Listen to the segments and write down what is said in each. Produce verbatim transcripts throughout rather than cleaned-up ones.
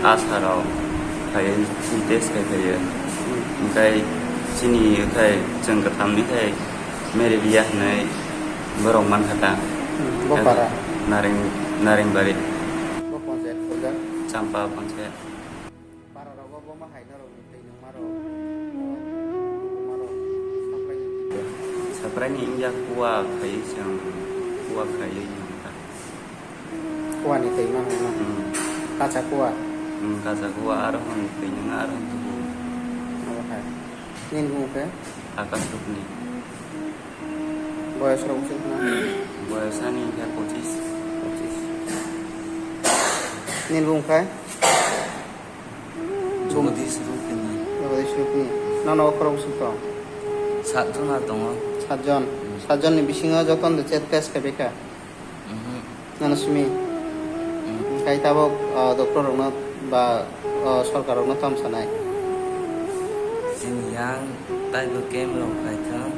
Asarok phaiwi chini test khai phaiyo. Hwnkhe chini khai chwng kwthamni khai malaria hwnwi borok mankha ta. Hmm, bo para? Nareng, Narengbari. Bo panchayat khaijak? Champa panchayat. Para rogo bo ma hai norok twi nungmarok, nungmarok sapraini twi. Sapraini wngya kuwa khaiwi chwng, kuwa khaiwi wngkha. Kuwani twi mano no? Hmm. Kacha kuwa? Hmm, kacha kuwa, aro hwn twi nung, aro hwn tubu. Abo hai. Nini bumung khe? Akash Rupni. Boyos rok wngkha na? Boyos ani khe pochis. Pochis. Nini bumung khe? Jagadish Rupini. Jagadish Rupini. Nono khorok bwswk tong? Satjon ar tongo. Satjon. Hmm. Satjonni bisingo jotono test khai baikha? Mhm. Nono simi? Hmm. Hwnkhe tabok, ah, doctor rokno ba, ah, sorkar rokno tamo sanai? Chini yang taibo camp rok khai thang.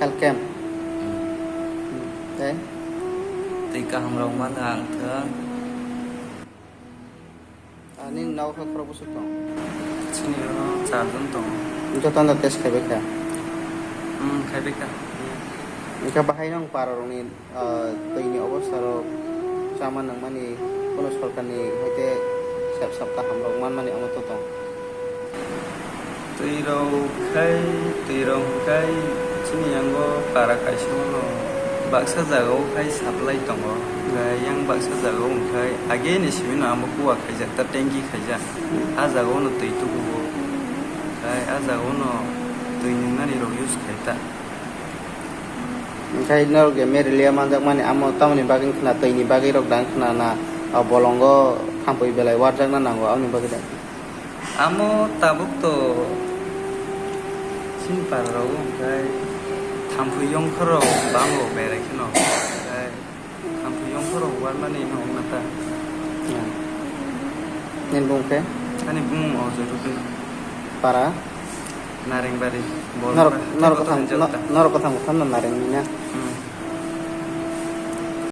Health camp? Hmm. Hmm. Tei? Tei kaham rok mano ang thang. Ah, nini nogo khe khorok bwswk tong? Chini oro charjon tongo. Jotono test khaibai kha? Hmm, khaibai kha. Hwnkhe bahai no para rokni, ah, twini obostha rok, chama nangmani, kono sorkarni haikhe sep sap kaham rok manmani omo to tong? Twi rok khai, twi rok khai chini yango para kaisa no baksa jaga o khai supply tongo. Khai yang baksa jaga o khai age ni simi no amo kuwa khaijak ta, tanki khaijak. A jaga o no twi tubu o. Khai a jaga o no twi nungnani rok use khai ta. Khai norok je malaria manjak mani amo tamoni bagwi khna, twi ni bagwi rok dang khna na, a bolongo thampui belai warjak na nango, amoni bagwi da. Amo tabuk to chini para rogo hwnkhe thampui yongkhor rok bango berai kheno, hwnkhe thampui yongkhor rok warmani no wngna ta. Hmm. Nini bumung khe? Ani bumung o Joyruti. Para? Narengbari. Norok, Borokra. Norok Tei kothang, kothang no-, rijak ta. Norok kothang kothang no nareng ni na? Hmm,